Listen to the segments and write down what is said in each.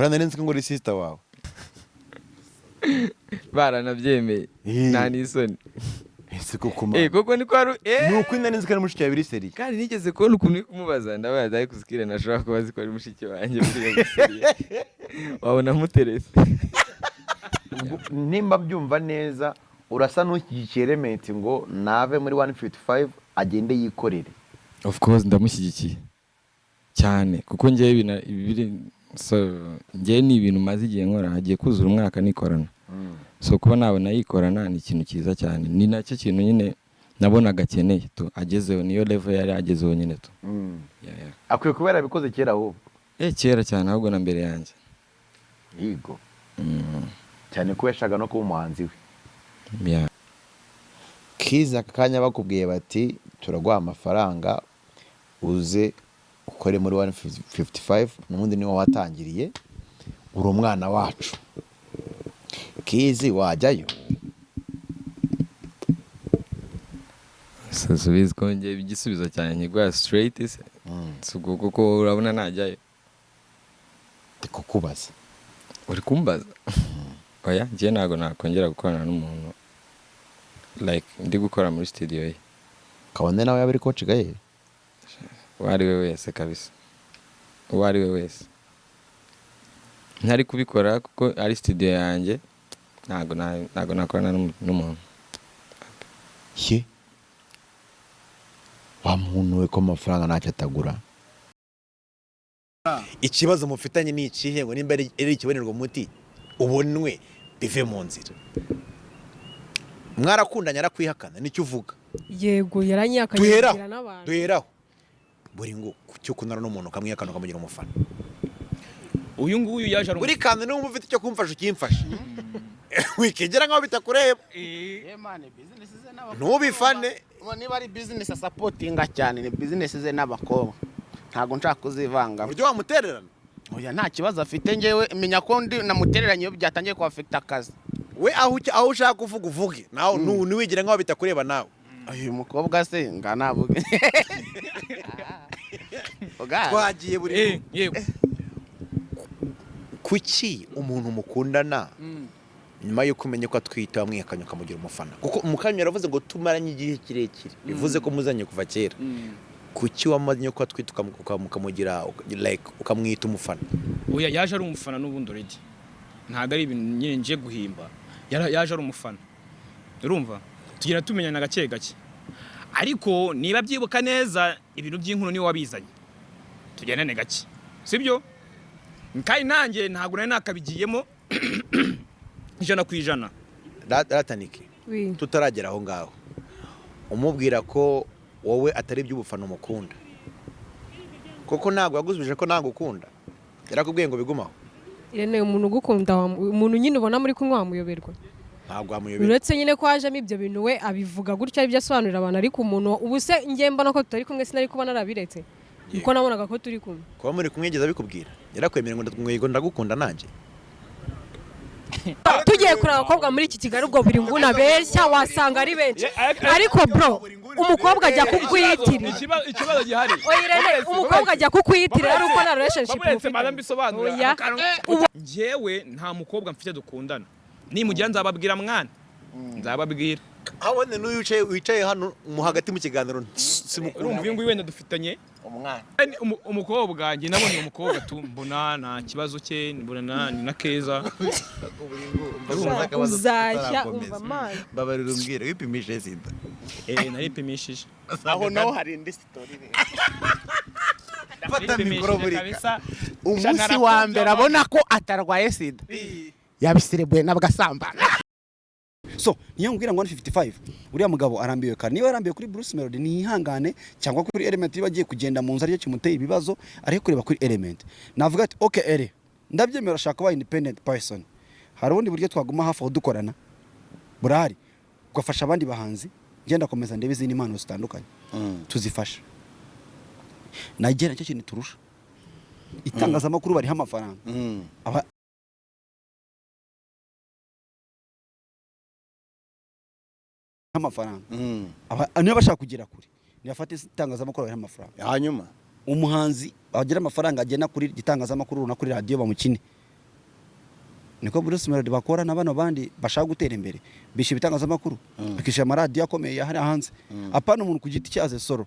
Buriya nari nzi ko ngo uri sister wawe. Baranabyemeye. Nta n'isoni. Ese koko man? Koko niko ari. Ni uko nari nzi ko ari mushiki wawe, biri sérieux. Kandi nigeze kubona ukuntu uri kumubaza, ndabaza, ariko uzikire ntashobora kuba azi ko ari mushiki wanjye. Buriya biri sérieux, wabona amuterese. Nimba byumva neza, urasa n'ushyigikiye Element ngo nave muri 155 agende yikorere. Of course, ndamushyigikiye cyane, kuko ngewe biri so, ngewe ni ibintu maze igihe nkora, hagiye kuzura umwaka nikorana. So kuba nabona yikorana ni ikintu cyiza cyane, ni nacyo kintu nyine nabonaga akeneye tu, agezeho, niyo level yari agezeho nyine tu. Yeah. Akwiye kuba yarabikoze kera ahubwo. Kera cyane ahubwo, na mbere yanjye. Yego. Cyane ko yashaka no kuba umuhanzi we. Yeah. Kiza, aka kanya bakubwiye bati turaguha amafaranga uze ukore muri 155, n'ubundi niwo watangiriye, uri umwana wacu Kizi, wajyayo? So subizi ko ngewe igisubizo cyanjye nkiguha straight se? Si ubwo kuko urabona najyayo? Ndi kukubaza. Uri kumbaza? Oya, njye ntabwo nakongera gukorana n'umuntu like ndi gukora muri studio ye. Kabone nawe yaba ari Coach Gael? Uwo ari we wese kabisa, uwo ari we wese ntari kubikora kuko ari studio yanjye, ntabwo nakorana n'umuntu. Ye wa muntu we, ko amafaranga ntacyo atagura! Ikibazo mufitanye ni ikihe, ngo nimba ari ikibonerwa umuti ubonwe bive mu nzira? Mwarakundanye arakwihakana, nicyo uvuga? Yego, yaranyihakanye. Duheraho. Abwira n'abantu. Duheraho buri ngo cyo kunara n'umuntu ukamwihakana ukamugira umufana. Uyu nguyu yaje ari Buri kantu, niba ufite icyo kumfasha ukimfasha, wikegera nkaho bitakureba. Ntubifane. Niba ari business asupportinga cyane, ni business ze n'abakobwa, ntabwo nshaka kuzivangamo. Uburyo wamutererana? Oya, nta kibazo afite. Njyewe menya ko ndi namutereranye iyo byatangiye kuaffecta akazi. We aho ushaka kuvuga uvuge, nawe ntiwigire nkaho bitakureba nawe. Uyu mukobwa se nga navuge? Twagiye buri. Yego. Kuki umuntu mukundana, nyuma y'uko umenye ko atwite, wamwihakanye ukamugira umufana? Kuko mukanya yaravuze ngo tumaranye igihe kirekire, bivuze ko muzanye kuva kera. Kuki wamenye ko atwite ukamugira like ukamwita umufana? Oya, yaje ari umufana n'ubundi already, ntabwo ari ibintu nyine nje guhimba. Yaje ari umufana, urumva, tugenda tumenyana gake gake, ariko niba byibuka neza, ibintu by'inkuru niwe wabizanye, tugendane gake, sibyo? Kandi nanjye ntabwo nari nakabigiyemo 100%. Ratanike. Oui. Tutaragera aho ngaho, umubwira ko wowe atari iby'ubufana umukunda, kuko ntabwo yagusubije ko ntabwo ukunda, yarakubwiye ngo bigumaho. Irene, umuntu ugukunda umuntu nyine ubona muri kumwe wamuyoberwa? Ntabwo wamuyobera. Uretse nyine ko hajemo ibyo bintu, we abivuga gutyo, aribyo asobanurira abantu, ariko umuntu ubu se njye mbona ko tutari kumwe, sinari kuba narabiretse kuko nabonaga ko turi kumwe. Kuba muri kumwe yigeze abikubwira? Yarakwemera ngo ngo ndagukunda nanjye? Tugiye kureba abakobwa muri iki Kigali, ubwo buri nguni abeshya wasanga ari benshi, ariko bro, umukobwa ajya kukwiyitirira. Ikibazo gihari. Oya Irene, umukobwa ajya kukwiyitirira ari uko nta relationship Babuletse mufitanye. madame bisobanura. Oya. Ubu Njyewe nta mukobwa mfite dukundana, nimugira nzababwira mwana, nzababwira. Abone n'uyu wicaye hano mu hagati mu kiganiro simukunda. Urumva, uyu nguyu wenda dufitanye Umwana. Umukobwa njye nabonye uwo mukobwa tu, mbona nta kibazo cye, mbona ni na keza. Uzajya umva amazi. Mbabarira umbwire, wipimishije sida? Naripimishije. Aho naho hari indi story rero. Fata mikoro Naripimishije buri kabisa. Umunsi wa mbere abona ko atarwaye sida, yabiserebuye nabwo asambana. So niyo mbwira ngo 155, uriya mugabo arambiwe kare. Niba yarambiwe kuri Bruce Melody, nihangane, cyangwa kuri Element, niba agiye kugenda mu nzu aricyo kimuteye ibibazo, ariko kureba kuri Element navuga ati okay ere, ndabyemera, ashaka kuba independent person. Hari ubundi buryo twaguma hafi aho dukorana burahari, ugafasha abandi bahanzi. Ngenda komeza ndebe izindi mpano zitandukanye tuzifasha. Nigeria nicyo kintu turusha itangazamakuru, bariho amafaranga. Amafaranga niba bashaka kugera kure, ntibafate itangazamakuru bariho amafaranga. Hanyuma Umuhanzi agira amafaranga agena kuri igitangazamakuru runaka, kuri radiyo bamukine. Niko Bruce Melody bakora na bano bandi bashaka gutera imbere, bishyura ibitangazamakuru, bakishyura amaradiyo akomeye hariya hanze, apana umuntu ku giti cye aze solo.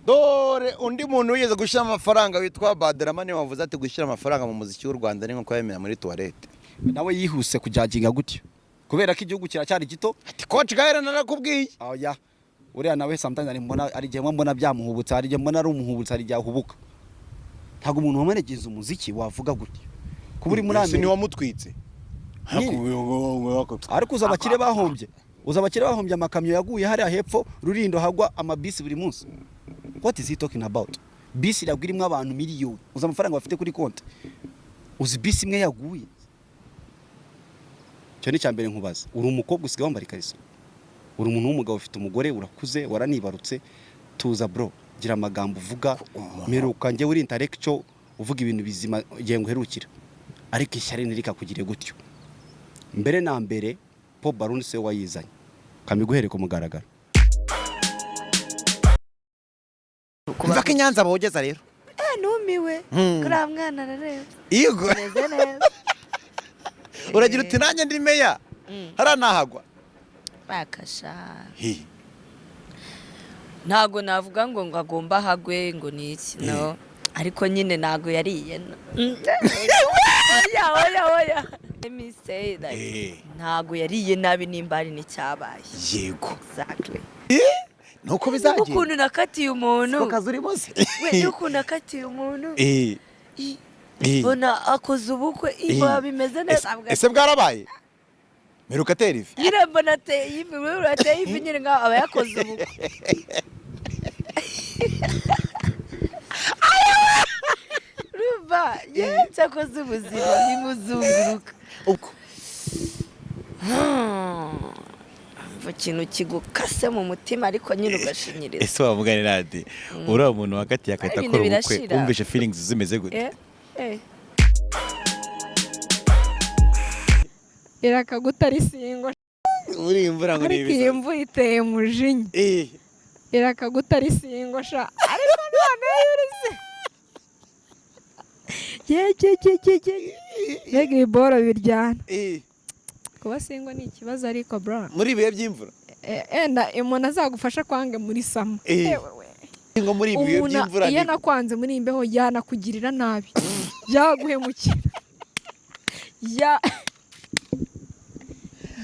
Dore undi muntu wigeze gushyira amafaranga witwa Badrama wavuze ati gushyira amafaranga mu muziki w'u Rwanda ni nko kuyamena muri toilette. Nawe yihuse kujyaginga gutyo kubera ko igihugu kiracyari gito. Ati Coach Gael, narakubwiye. Oya, uriya nawe sometimes ari mbona, hari igihe mbona byamuhubutse, hari igihe mbona ari umuhubutse, hari igihe ahubuka. Ntabwo umuntu wamenegeza umuziki wavuga gutyo kuba uri muri Ese Amerika. niwamutwitse? Nyine. Ariko uzi abakire bahombye, uzi abakire bahombye amakamyo yaguye hariya hepfo Rurindo, hagwa amabisi buri munsi. What is he talking about? Bisi iragwa irimo abantu miliyoni, uzi amafaranga bafite kuri konti? Uzi bisi imwe yaguye? Icyo ni icya mbere. Nkubaza, uri umukobwa, usigaye wambara ikariso, uri umuntu w'umugabo, ufite umugore, urakuze, waranibarutse. Tuza bro, gira amagambo uvuga. Mperuka njyewe uri intellectual, uvuga ibintu bizima igihe nguherukira, ariko ishyari ntirikakugire gutyo. Mbere na mbere, Pop Balloon se wayizanye kamiguhere ku mugaragaro. Mva ko i Nyanza bogeza rero. Numiwe. Kuriya mwana arareba. Yego. Meze neza. Uragira uti nanjye ndi meya hariya nahagwa. Bakasha. Hi. Ntago navuga ngo agomba hagwe ngo ni iki, no, ariko nyine ntago yariye, no. Oya, oya, oya, let me say like ntago yariye nabi nimba hari n'icyabaye. Exactly. Nuko bizagenda. Ukuntu nakatiye umuntu. Siko kazi urimo se? We, n'ukuntu nakatiye umuntu. Mbona akoze ubukwe, iba bimeze neza. Ese bwarabaye? Mperuka atera ivi. Nyine mbona ateye ivi, wewe urateye ivi nyine nkaho aba yakoze ubukwe. Urumva yewe, cyakoze ubuzima ntimuzunguruka. Ubwo Umva ikintu kigukase mu mutima, ariko nyine ugashinyiriza. Ese wavuga ni radi uriya muntu wakatiye agahita Ibintu akora ubukwe, birashira. wumvishe feelings zimeze gute? Irakaguta risingo. Muri iyi mvura ngo ni Ariko iyi ibisazi. mvura iteye umujinya. Irakaguta risingo sha, ariko noneho iyo urize ye ye ye ye ye, mbega ibiboro biryana. Kuba single ni ikibazo ariko bro. Muri ibihe by'imvura. Enda umuntu azagufasha kwange muri summer. Ewe we. Ngo muri ibi bihe Umuntu by'imvura iyo ni nakwanze muri iyi mbeho yanakugirira nabi, yaguhemukira,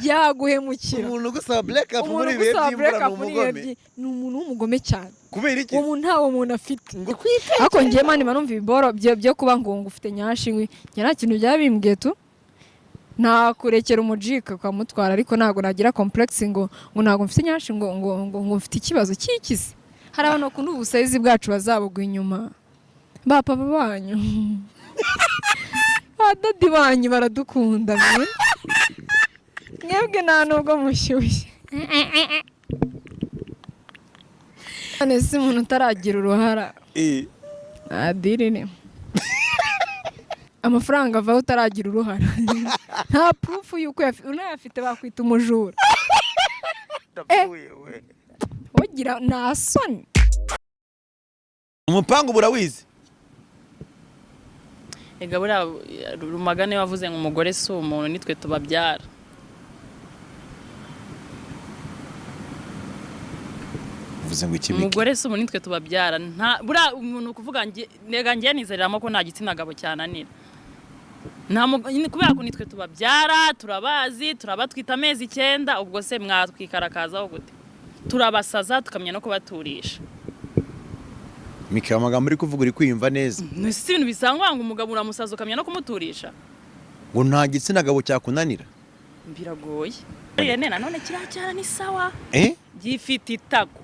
yaguhemukira. Umuntu ugusaba break up Umuntu muri ibi bihe ugusaba by'imvura break ni up muri ibihe umugome. Ni umuntu w'umugome cyane. Kubera iki? Uwo muntu ntawo muntu afite. Ngo Ariko ngiye mani numva ibiboro byo kuba ngo ufite nyashinkwi, njye nta kintu byaba bimbwiye tu. Nakurekera umujika ukamutwara, ariko ntabwo nagira complex ngo ntabwo mfite nyashi, ngo mfite ikibazo cy'ikizi. Hari abantu bakunda ubusayizi bwacu bazabugwa inyuma, ba papa banyu, ba daddy banyu baradukunda mwe. Mwebwe nta nubwo mushyushye. None se umuntu utaragira uruhara adiri ni amafaranga avaho utaragira uruhara, nta proof y'uko unayafite bakwita umujura. Ndapfuye we. Ugira nta soni. Umupangu burawizi. Ega buriya Rumagane wavuze ngo umugore si umuntu, nitwe tubabyara. Uvuze ngo iki biki? Umugore si umuntu, nitwe tubabyara. Nta buriya umuntu kuvuga nge nega ngiye nizereramo ko nta gitsina gabo cyananira. Nta nyine kubera ko nitwe tubabyara, turabazi, turabatwita amezi 9, ubwo se mwatwikarakazaho gute? Turabasaza tukamenya no kubaturisha. Mika, amagambo uri kuvuga uri kwiyumva neza? Ni si ibintu bisangwa ngo umugabo uramusaza ukamenya no kumuturisha. Ngo nta gitsina gabo cyakunanira. Biragoye. Irene nanone kiriya cyana ni sawa. Gifite itako.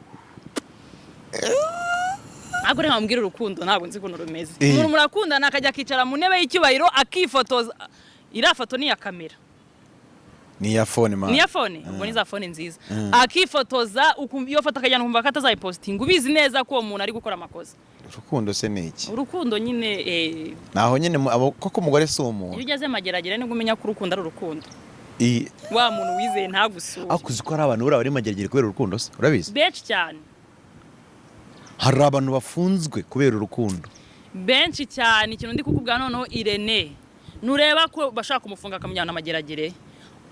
Ntabwo reka mbwira urukundo, ntabwo nzi ukuntu rumeze. Umuntu murakundana akajya akicara mu ntebe y'icyubahiro akifotoza. Iriya foto ni iya kamera. Ni iya phone man. Ni iya phone? Ubwo ni za phone nziza. Akifotoza, iyo foto akajyana ukumva ko atazayipositinga, ubizi neza ko uwo muntu ari gukora amakosa. Urukundo se ni iki? Urukundo nyine Naho nyine koko umugore si umuntu. Iyo ugeze mageragere nibwo umenya ko urukundo ari urukundo. Wa muntu wizeye ntagusure. Ariko uzi ko hari abantu buriya bari mageragere kubera urukundo se? Urabizi? Benshi cyane. Hari abantu bafunzwe kubera urukundo. Benshi cyane. Ikintu ndi kukubwira noneho Irene. Nureba ko bashaka kumufunga akamujyana amageragere,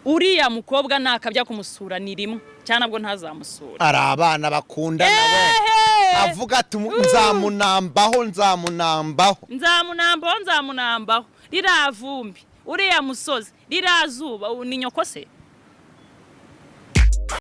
uriya mukobwa nakabya kumusura ni rimwe cyangwa nabwo ntazamusura. Ari abana bakundana we. Ehe! Avuga ati: "Nzamunambaho, nzamunambaho." Nzamunambaho, nzamunambaho. Ririya vumbi, uriya musozi, ririya zuba, ni nyoko se?